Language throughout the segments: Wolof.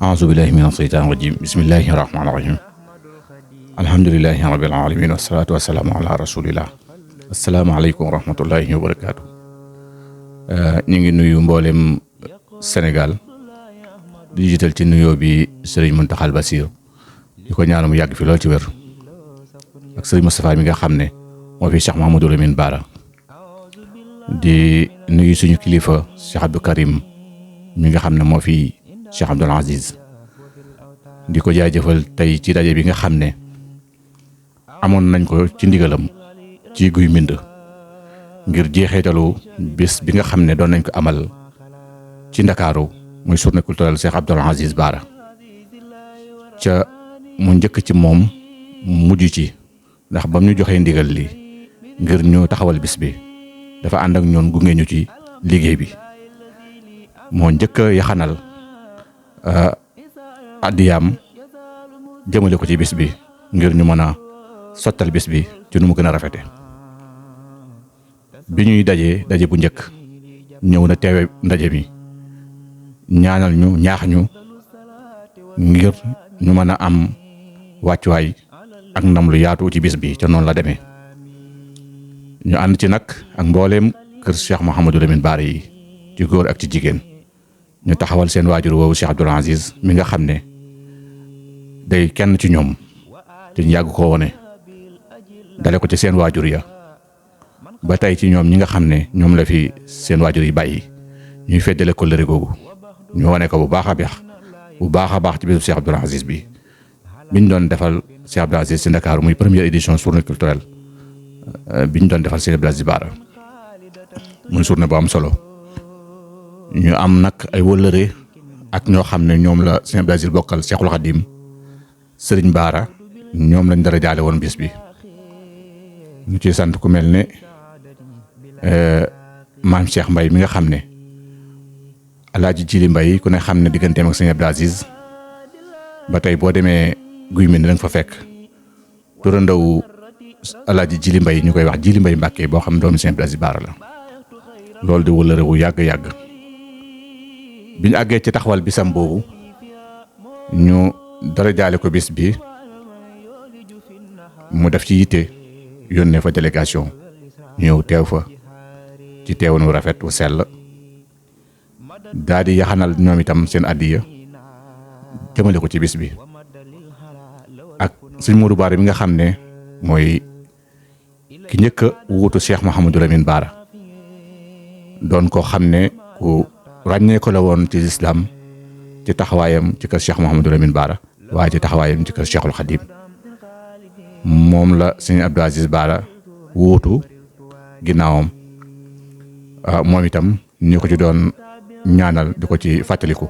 أعوذ بالله من الشيطان الرجيم بسم الله الرحمن الرحيم الحمد لله رب العالمين والصلاة والسلام على رسول الله السلام عليكم ورحمة الله وبركاته. ñu ngi nuyu mboolem Sénégal di jiital ci nuyoo bi Serigne Mountakha Bassirou di ko ñaanal mu yàgg fi lool ci wér ak Serigne Moustapha mi nga xam ne moo fi Cheikh Mouhamadou Lamine Bara di nuyu suñu kilifa Cheikh Abdou Karim mi nga xam ne moo fi Cheikh Abdoul Aziz di ko jaajëfal tey ci daje bi nga xam ne amoon nañ ko ci ndigalam ci Guy Mbind ngir jeexeetalu bés bi nga xam ne doon nañ ko amal ci Ndakaaru muy journée culturelle Cheikh Abdoul Aziz Bara ca mu njëkk ci moom mujj ci ndax bam ñu joxee ndigal li ngir ñu taxawal bis bi dafa ànd ak ñoon gunge ñu ci liggéey bi moo njëkk a yaxanal addiyaam jëmale ko ci bis bi ngir ñu mën a sottal bis bi ci nu mu gën a rafete bi ñuy daje bu njëkk ñëw na teewe ndaje mi ñaanal ñu ñaax ñu ngir ñu mën a am wàccuwaay ak ndam lu yaatu ci bis bi ca noonu la demee ñu ànd ci nag ak mbooleem kër Cheikh Mouhamadou Lamine Bara yi ci góor ak ci jigéen ñu taxawal seen waajur woowu Cheikh Abdoul Aziz mi nga xam ne day kenn ci ñoom te ñu yàgg koo wone dale ko ci seen waajur ya ba tey ci ñoom ñi nga xam ne ñoom la fi seen waajur yi bàyyi ñuy feddale kóllëre googu ñu wane ko bu baax a baax ci bisu Cheikh Abdoul Aziz bi biñ doon defal Cheikh Abdoul Aziz ci Ndakaaru muy première édition journée culturelle biñ doon defal Cheikh Abdoul Aziz Bara muy journée bu am solo ñu am nag ay wëllëre ak ñoo xam ne ñoom la Cheikh Abdoul Aziz bokkal Cheikhul Khadim Serigne Bara ñoom lañ dara jaale woon bis bi ñu ciy sant ku mel ne maam Cheikh Mbaye mi nga xam ne Alaaji Jili Mbaye ku ne xam ne digganteem ak Serigne Abdoul Aziz ba tey boo demee Guy Mbind danga fa fekk turandawu Alaaji Jili Mbaye ñu koy wax Jili Mbaye Mbàkke boo xam ne doomu Serigne Abdoul Aziz Bara la loolu di wëllëre wu yàgg bi ñu àggee ci taxawal bisam boobu ñu dara jaale ko bis bi mu def ci yitte yónnee fa délégation ñëw teew fa ci teewanu rafet wu sell daal di yaxanal ñoom itam seen addiya jëmale ko ci bis bi ak sëñ Modou Bara mi nga xam ne mooy ki njëkk a wuutu Cheikh Mouhamadou Lamine Bara doon ko xam ne ku ràññee ko la woon ci lislaam ci taxawaayam ci kër Cheikh Mouhamadou Lamine Bara waaye ci taxawaayam ci kër Cheikhul Khadim moom la sëñ Abdoul Aziz Bara wuutu ginnaawam moom itam ñu ko ci doon ñaanal di ko ci fàttaliku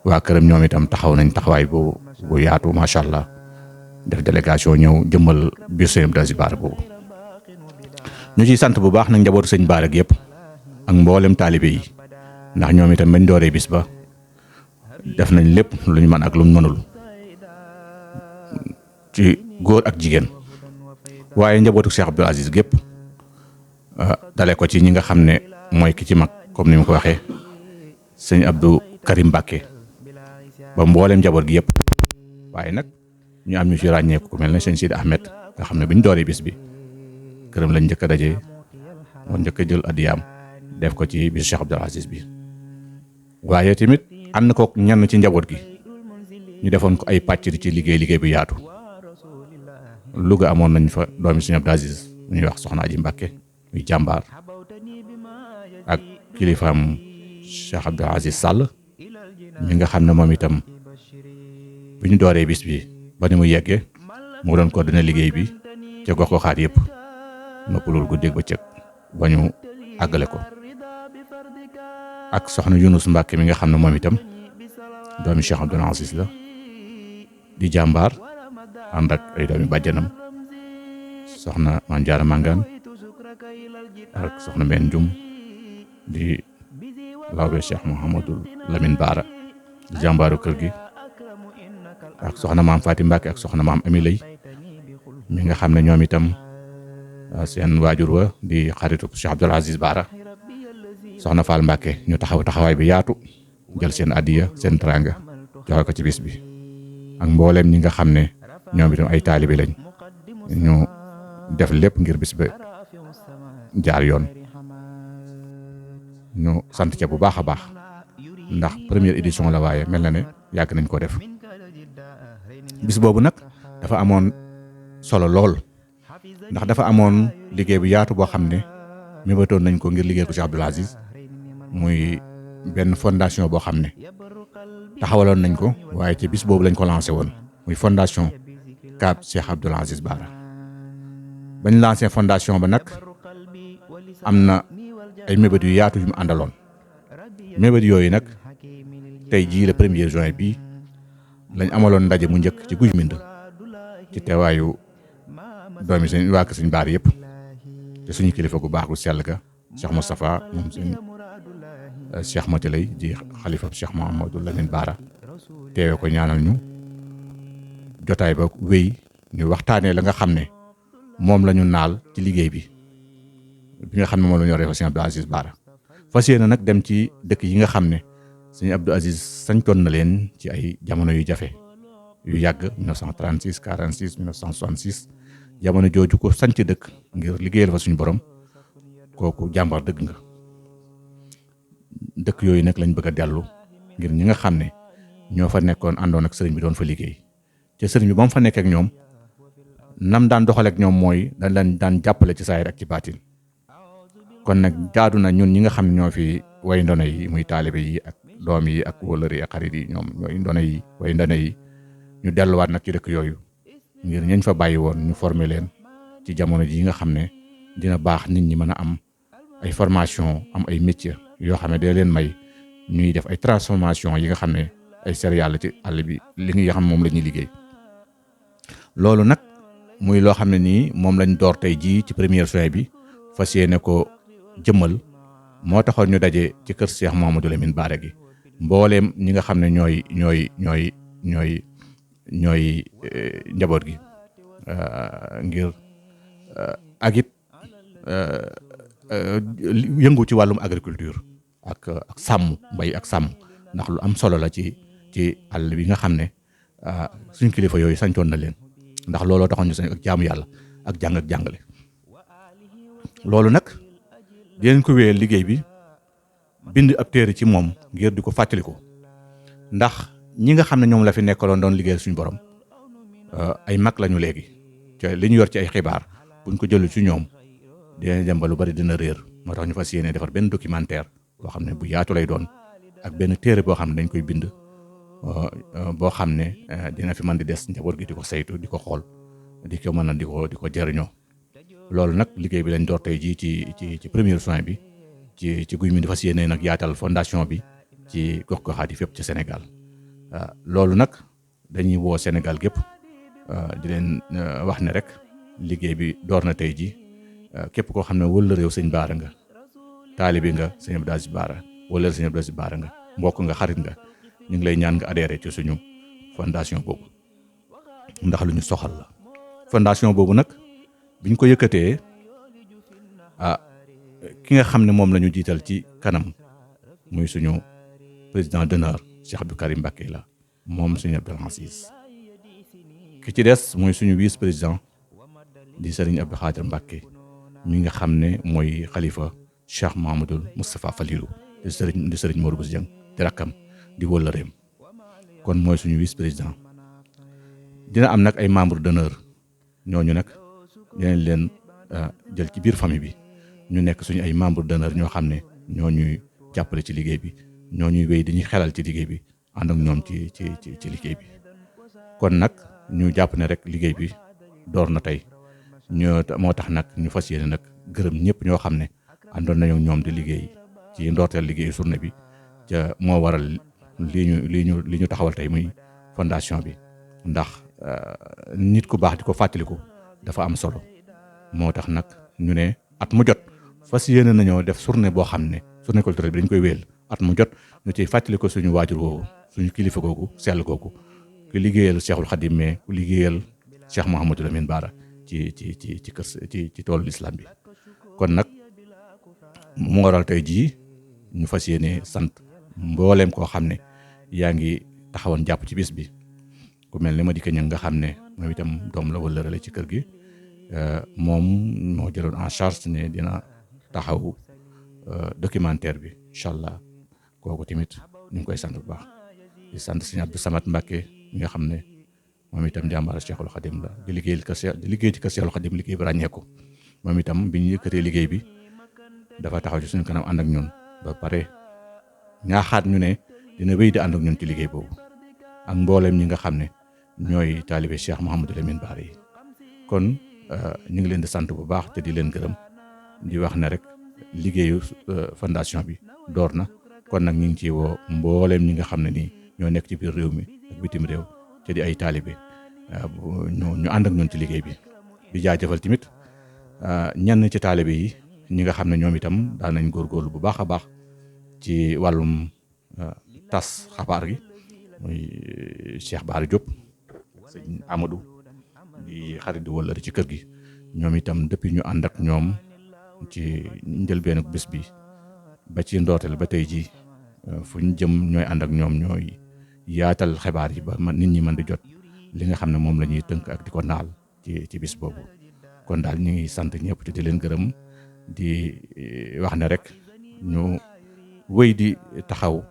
waa këram ñoom itam taxaw nañ taxawaay bu yaatu macha allah def délégation ñëw jëmmal biir sëñ Abdoul Aziz Bara boobu ñu ciy sant bu baax nag njabootu sëñ Bara gi yëpp ak mboolem taalibe yi ndax ñoom itam bañ dooree bis ba def nañ lépp lu ñu mën ak lu ñu mënul ci góor ak jigéen waaye njabootu Cheikh Abdoul Aziz gépp dale ko ci ñi nga xam ne mooy ki ci mag comme ni ma ko waxee sëñ Abdou Karim Mbàkke ba mboolem njaboot gi yëpp waaye nag ñu am ñu ci ràññeeku ku mel ne sëñ Sidi Ahmed nga xam ne biñ dooree bis bi këram lañ njëkk a daje moo njëkk a jël addiyaam def ko ci biir Cheikh Abdoul Aziz bi waaye tamit ànd ko ñenn ci njaboot gi ñu defoon ko ay pàcc ci liggéey bu yaatu Louga amoon nañ fa doomi Serigne Abdoul Aziz ñuy wax soxna Aji Mbàkke muy jàmbaar ak kilifaam Cheikh Abdoul Aziz Sall mi nga xam ne moom itam bi ñu dooree bis bi ba ni mu yeggee mu doon ko dina liggéey bi ca gox goxaat yëpp noppalul guddeeg bëccëg ba ñu àggale ko ak soxna Yunus Mbàkke mi nga xam ne moom itam doomi Cheikh Abdoul Aziz la di jàmbaar ànd ak ay doomi bàjjanam soxna Maam Jaara Màngaan ak soxna Mbeen Njum di lawbe Cheikh Mouhamadou Lamine Bara di jàmbaaru kër gi ak soxna Maam Faati Mbàkke ak soxna Maam Ami Lay mi nga xam ne ñoom itam seen waajur wa di xaritu Cheikh Abdoul Aziz Bara soxna Fall Mbàkke ñu taxawaay bi yaatu jël seen addiya seen teraanga joxe ko ci bis bi ak mbooleem ñi nga xam ne ñoom itam ay taalibe lañ ñu def lépp ngir bis ba jaar yoon ñu sant ca bu baax a baax ndax première édition la waaye mel na ne yàgg nañ ko def bis boobu nag dafa amoon solo lool ndax dafa amoon liggéey bu yaatu boo xam ne mébatoon nañ ko ngir liggéey ko Cheikh Abdoul Aziz muy benn fondation boo xam ne taxawaloon nañ ko waaye ci bis boobu lañ ko lancé woon muy fondation Kaab Cheikh Abdoul Aziz Bara bañ lancé fondation ba nag am na ay mébét yu yaatu yu mu àndaloon mébét yooyu nag tey jii le 1er juin bii lañ amaloon ndaje mu njëkk ci Guy Mbind ci teewaayu doomi sëñ waa kër sëñ Bara yëpp te suñu kilifa gu baax gu sell ga Cheikh Moustapha moom sëñ Cheikh Matilay di xalifa Cheikh Mouhamadou Lamine Bara teewe ko ñaanal ñu jotaay ba wéy ñu waxtaanee la nga xam ne moom la ñu naal ci liggéey bi nga xam ne moom la ñu yoree fa sëñ Abdoul Aziz Bara fas yéene nag dem ci dëkk yi nga xam ne sëñ Abdoul Aziz sañtoon na leen ci ay jamono yu jafe yu yàgg 1936 46 1966 jamono jooju ko sañc dëkk ngir liggéeyal fa suñu borom kooku jàmbar dëgg nga dëkk yooyu nag lañ bëgg a dellu ngir ñi nga xam ne ñoo fa nekkoon àndoon ak sëriñ bi doon fa liggéey te sëriñ bi ba mu fa nekk ak ñoom nam daan doxaleek ñoom mooy dañ leen daan jàppale ci saayir ak ci baatin kon nag jaadu na ñun ñi nga xam ne ñoo fi way ndono yi muy taalibe yi ak doom yi ak wóllëre yi ak xarit yi ñoom ñooy ndono yi way ndono yi ñu delluwaat nag ci dëkk yooyu ngir ñañ fa bàyyi woon ñu former leen ci jamono ji nga xam ne dina baax nit ñi mën a am ay formation am ay métier yoo xam ne day leen may ñuy def ay transformation yi nga xam ne ay céréales ci àll bi li nga xam moom la ñuy liggéey loolu nag muy loo xam ne nii moom lañ door tey jii ci 1er juin bi fas yéene ko jëmmal moo taxoon ñu daje ci kër Cheikh Mouhamadou Lamine Bara gi mbooleem ñi nga xam ne ñooy njaboot gi ngir ak it yëngu ci wàllum agriculture ak sàmm mbay ak sàmm ndax lu am solo la ci àll bi nga xam ne suñ kilifa yooyu sañtoon na leen ndax looloo taxoon ñu sañ ak jaamu yàlla ak jàng ak jàngale loolu nag dinañ ko wéyal liggéey bi bind ab téere ci moom ngir di ko fàttaliku ndax ñi nga xam ne ñoom la fi nekkaloon doon liggéeyal suñu borom ay mag lañu léegi te li ñu yor ci ay xibaar buñ ko jëlu ci ñoom dinañ dem ba lu bari dina réer moo tax ñu fas yéene defar benn documentaire boo xam ne bu yaatu lay doon ak benn téere boo xam ne dañ koy bind boo xam ne dina fi mën di des njaboot gi di ko saytu di ko xool di ko mën a di ko jëriñoo loolu nag liggéey bi lañ door tey jii ci 1er juin bi ci Guy Mbind fas yéene nag yaatal fondation bi ci gox-goxaat yi fépp ci Sénégal loolu nag dañuy woo Sénégal gépp di leen wax ne rek liggéey bi door na tey jii képp koo xam ne wëla réew sëñ Bara nga taalibi nga sëñ Abdoul Aziz Bara wala sëñ Abdoul Aziz Bara nga mbokk nga xarit nga ñu ngi lay ñaan nga adhéré ci suñu fondation boobu ndax lu ñu soxal la fondation boobu nag biñ ko yëkkatee ki nga xam ne moom la ñu jiital ci kanam muy suñu président d'honneur Cheikh Abdou Karim Mbacké la moom sëñ Abdoul Aziz ki ci des mooy suñu vice président di Serigne Abdou Khadir Mbacké mi nga xam ne mooy xalifa Cheikh Mouhamadoul Moustapha Falilou di Serigne Modou Bousso Dieng di rakkam di wëllëreem kon mooy suñu vice président dina am nag ay membre d'honneur ñooñu nag dinañ leen jël ci biir famille bi ñu nekk suñu ay membre d'honneur ñoo xam ne ñoo ñuy jàppale ci liggéey bi ñoo ñuy wéy dañuy xelal ci liggéey bi ànd ak ñoom ci liggéey bi kon nag ñu jàpp ne rek liggéey bi door na tey moo tax nag ñu fas yéene nag gërëm ñëpp ñoo xam ne àndoon nañu ñoom di liggéey ci ndoorteel liggéeyu journée bi ca moo waral li ñu taxawal tey muy fondation bi ndax nit ku baax di ko fàttaliku dafa am solo moo tax nag ñu ne at mu jot fas yéene nañoo def journée boo xam ne journée culturelle bi dañ koy wéel at mu jot ñu ciy fàttaliku suñu waajur woowu suñu kilifa googu sell googu ku liggéeyal Cheikhul Khadim mais ku liggéeyal Cheikh Mouhamadou Lamine Bara ci kër ci toolu l'islam bi kon nag mu waral tey jii ñu fas yéene sant mbooleem koo xam ne yaa ngi taxawoon jàpp ci bis bi ku mel ne ma di ña nga xam ne moom itam doom la wala la ci kër gi moom moo jëloon en charge ne dina taxaw documentaire bi incha allah kooku tamit ñu ngi koy sant bu baax di sant Sëñ Abdou Samad Mbàkke mi nga xam ne moom itam jàmbaar Cheikhul Khadim la di liggéey ci kër Cheikhul Khadim liggéey bi ràññeeku moom itam bi ñu yëkkatee liggéey bi dafa taxaw ci suñu kanam ànd ak ñun ba pare ñaaxaat ñu ne dina wéy di ànd ak ñun ci liggéey boobu ak mbooleem ñi nga xam ne ñooy taalibe Cheikh Mouhamadou Lamine Bara yi kon ñu ngi leen di sant bu baax te di leen gërëm di wax ne rek liggéeyu fondation bi door na kon nag ñu ngi ciy woo mbooleem ñi nga xam ne nii ñoo nekk ci biir réew mi ak bitim réew te di ay taalibe ñu ànd ak ñun ci liggéey bi di jaajëfal tamit ñenn ci taalibe yi ñi nga xam ne ñoom itam daan nañ góorgóorlu bu baax a baax ci wàllum tas xabaar gi muy Cheikh Bara Diop sëñ Amadou di xarit di wëllëri ci kër gi ñoom itam depuis ñu ànd ak ñoom ci njëlbeenu bés bi ba ci ndoorteel ba tey ji fu ñu jëm ñooy ànd ak ñoom ñooy yaatal xibaar yi ba nit ñi mën di jot li nga xam ne moom la ñuy tënk ak di ko naal ci bis boobu kon daal ñu ngi sant ñëpp te di leen gërëm di wax ne rek ñu wéy di taxaw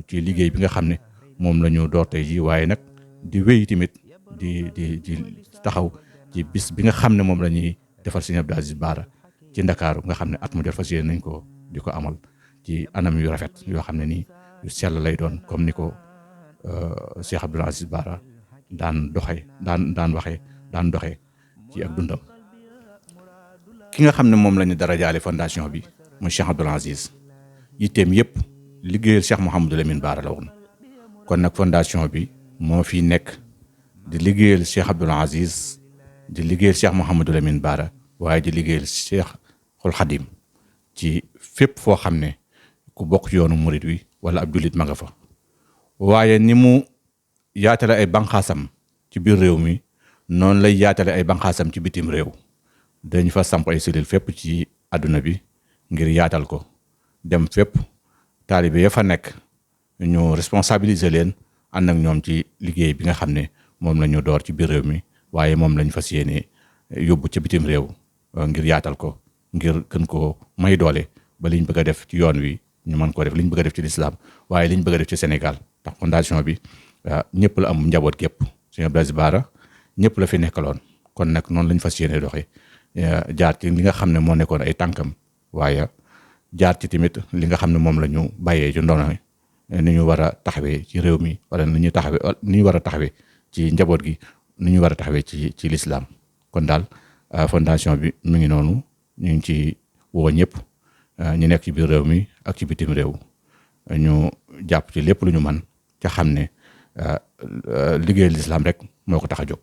ci liggéey bi nga xam ne moom la ñu door tey ji waaye nag di wéy tamit di taxaw ci bis bi nga xam ne moom la ñuy defal Sëñ Abdou Aziz Bara ci Ndakaaru nga xam ne at mu jot fas yéene nañ ko di ko amal ci anam yu rafet yoo xam ne nii yu sell lay doon comme ni ko Cheikh Abdou Aziz Bara daan doxee daan doxee ci ak dundam. ki nga xam ne moom la ñu dara jaale fondation bi muy Cheikh Abdou Aziz yitteem yëpp liggéeyal Cheikh Mouhamadou Lamine Bara la woon kon nag fondation bi moo fi nekk di liggéeyal Cheikh Abdou Aziz di liggéeyal Cheikh Mouhamadou Lamine Bara waaye di liggéeyal Cheikhul Khadim ci fépp foo xam ne ku bokk ci yoonu murit wi wala ab jullit ma nga fa waaye ni mu yaatale ay banqaasam ci biir réew mi noonu lay yaatale ay banqaasam ci bitim réew dañ fa samp ay cellules fépp ci àdduna bi ngir yaatal ko dem fépp taalibe ya fa nekk ñu responsabiliser leen ànd ak ñoom ci liggéey bi nga xam ne moom la ñu door ci biir réew mi waaye moom lañ fas yéene yóbbu ca bitim réew ngir yaatal ko ngir gën koo may doole ba liñ bëgg a def ci yoon wi ñu mën koo def liñ bëgg a def ci lislaam waaye liñ bëgg a def ci Sénégal ndax fondation bi ñëpp la am njaboot gépp Sëñ Abdou Aziz Bara ñëpp la fi nekkaloon kon nag noonu lañ fas yéene doxee jaar ci li nga xam ne moo nekkoon ay tànkam waaye jaar ci tamit li nga xam ne moom la ñu bàyyee ci ndono ni ñu war a taxawee ci réew mi wala ni ñu war a taxawee ci njaboot gi ni ñu war a taxawee ci lislaam kon daal fondation bi mi ngi noonu ñu ngi ci woo ñëpp ñu nekk ci biir réew mi ak ci bitim réew ñu jàpp ci lépp lu ñu man ca xam ne liggéeyal lislaam rek moo ko tax a jóg